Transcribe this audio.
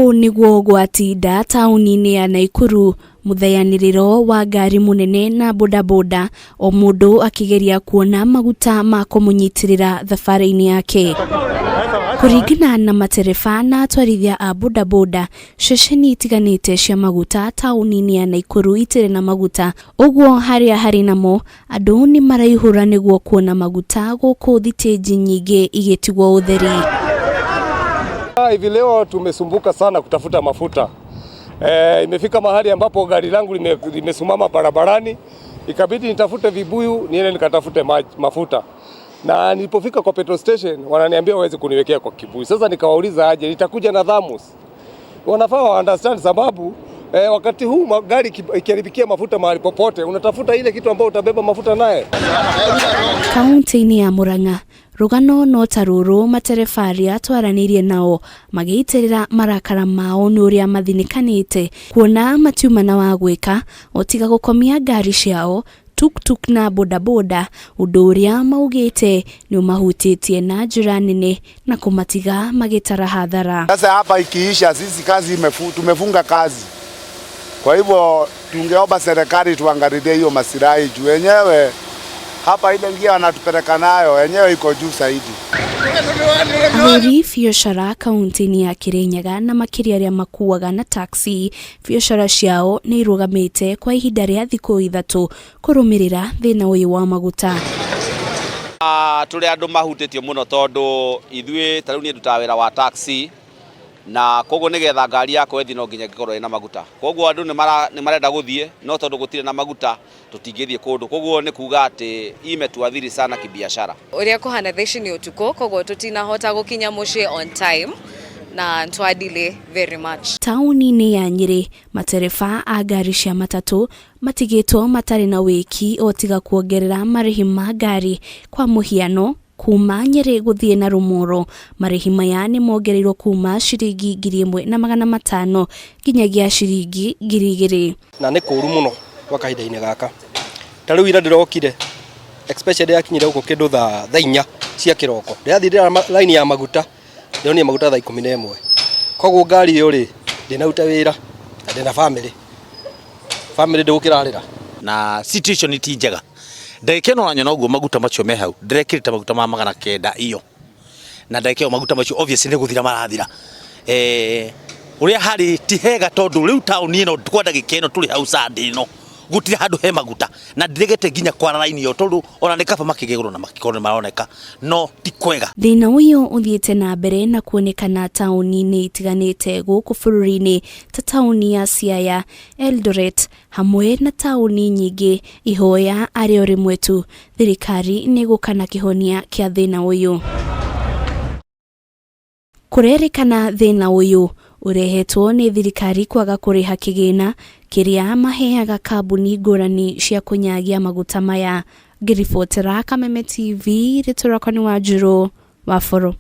Ũũ nĩguo gwatinda taũni-inĩ ya Naikuru mũtheanĩrĩro wa ngari mũnene na bodaboda o mũndũ akĩgeria kuona maguta ma kũmũnyitĩrĩra thabarĩ-inĩ yake. Kũringana na matereba na atwarithia a bodaboda, ceceni itiganĩte cia maguta taũni-inĩ ya Naikuru itirĩ na maguta, ũguo harĩa harĩ namo Andũ nĩ maraihũra nĩguo kuona maguta gũkũ thitĩnji nyingĩ igĩtigwo ũtheri. Hivi leo tumesumbuka sana kutafuta mafuta. Imefika mahali ambapo gari langu limesimama barabarani, ikabidi nitafute vibuyu niende nikatafute mafuta. Na nilipofika kwa petrol station wananiambia waweze kuniwekea kwa kibuyu. Sasa nikawauliza aje, nitakuja na thermos. Wanafaa wa understand sababu wakati huu gari ikiharibikia mafuta mahali popote unatafuta ile kitu ambayo utabeba mafuta naye. Kaunti-inĩ ya Murang'a rũgano no ta rũrũ matereba arĩa twaranĩirie nao magĩitĩrĩra marakara mao nĩ ũrĩa mathinĩkanĩte kuona matiuma na wa gwĩka o tiga gũkomia ngari ciao tuktuk na bodaboda ũndũ ũrĩa maugĩte nĩ ũmahutĩtie na njĩra nene na kũmatiga magĩtara hathara. Sasa hapa ikiisha, sisi kazi tumefunga kazi. Kwa hivyo tungeomba serikali tuangalilie hiyo masilahi juu wenyewe hapa ile njia wanatupeleka nayo wenyewe iko juu zaidi. Ahũri biacara kaunti-inĩ ya Kirinyaga na makĩria arĩa makuaga na taxi biacara ciao nĩ irũgamĩte kwa ihinda rĩa thikũ ithatũ kũrũmĩrĩra thĩna ũyũ wa maguta. Tũrĩ andũ mahutĩtio mũno tondũ ithuĩ ta rĩu niĩ ndutaga wĩra wa taxi na koguo nĩgetha ngari yakwa ĩthiĩ no nginya ĩngĩkorwo ĩna maguta. Koguo andũ nĩ marenda gũthiĩ no tondũ gũtirĩ na maguta tũtingĩthiĩ kũndũ. Koguo nĩ kuga atĩ imetuathiri sana kibiashara. Ũrĩa kũhana thaa ici nĩ ũtukũ koguo tũtinahota gũkinya mũciĩ on time na twa delay very much. Taũni-inĩ ya Nyĩrĩ matereba a ngari cia matatũ matigĩtwo matarĩ na wĩki o tiga kuongerera marĩhi ma ngari. Kwa mũhiano kuma Nyĩrĩ gũthiĩ na Rũmũrũ marĩhi maya nĩ mongereirwo kuma ciringi 1500 nginyagia ciringi 2000. Na nĩ kũũru mũno gwa kahinda-inĩ gaka. Ta rĩu ira ndĩrokire especially yakinyire gũkũ kĩndũ thaa 4 cia kĩroko. Ndĩrathiĩ ndĩra line ya maguta ndĩronire maguta thaa 11. Koguo ngari ĩyo rĩ ndĩnaruta wĩra na ndĩna family. Family ndĩgũkĩrarĩra. Na situation ti njega. Ndagĩka ĩno ũranyona ũguo maguta macio me hau ndĩrekĩrĩte maguta ma 900 iyo. Na ndagĩka ĩyo maguta macio obviously nĩ gũthira marathira. Ũrĩa harĩ ti hega tondũ rĩu taũni ĩno kwa ndagĩka ĩno tũrĩ hau Sunday ĩno gũtirĩ handũ he maguta na ndiregete nginya kwara raini ĩyo tondũ ona nĩ kaba makĩgĩrwo na makĩkorwo nĩ maroneka no ti kwega. Thĩna ũyũ ũthiĩte na mbere na kuonekana taũni-inĩ itiganĩte gũkũ bũrũri-inĩ ta taũni ya Siaya, Eldoret hamwe na taũni nyingĩ. Ihoya arĩ o rĩmwe tu, thirikari nĩ gũka na kĩhonia kĩa thĩna ũyũ. Kũrerĩkana thĩna ũyũ ũrehetwo nĩ thirikari kwaga kũrĩha kĩgĩna kĩrĩa maheaga kambuni ngũrani cia kũnyagia maguta maya. Ngĩribotera Kameme TV, rĩtwa rĩakwa nĩ Wanjirũ wa Boro.